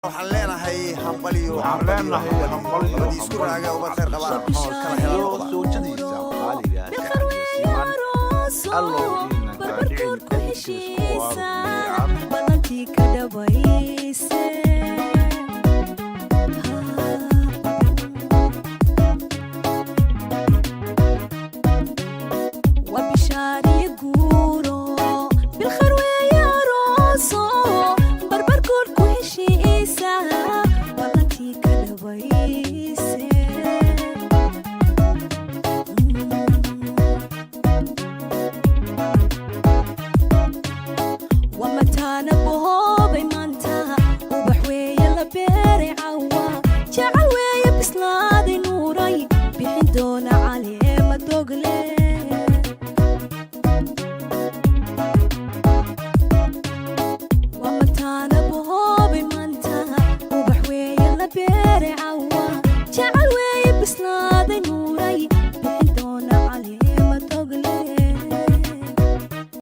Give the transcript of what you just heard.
Waxaan leenahay hambalyo. Waxaan leenahay hambalyo. Labadii isku raaga, ubad khayr qabaan kala hela iyo noqda. Soojadiisa qaaliga Bilkhar aroso, Allowgiina barbarkood ku kaadhicin isku heshiisa, waariyaan. Ballantii ka dhabayse. Waa bishaariyo guuro, bilkhar weeye arooso, barbarkood ku heshiisa, ballantii ka dhabayse. Wamataana bohoobay maanta, ubax weeye la beeray cawa, jecel weeye bislaaday, nuuray, bixin doona caleema dogle. Wamataana bohoobay maanta, ubax weeye la beeray.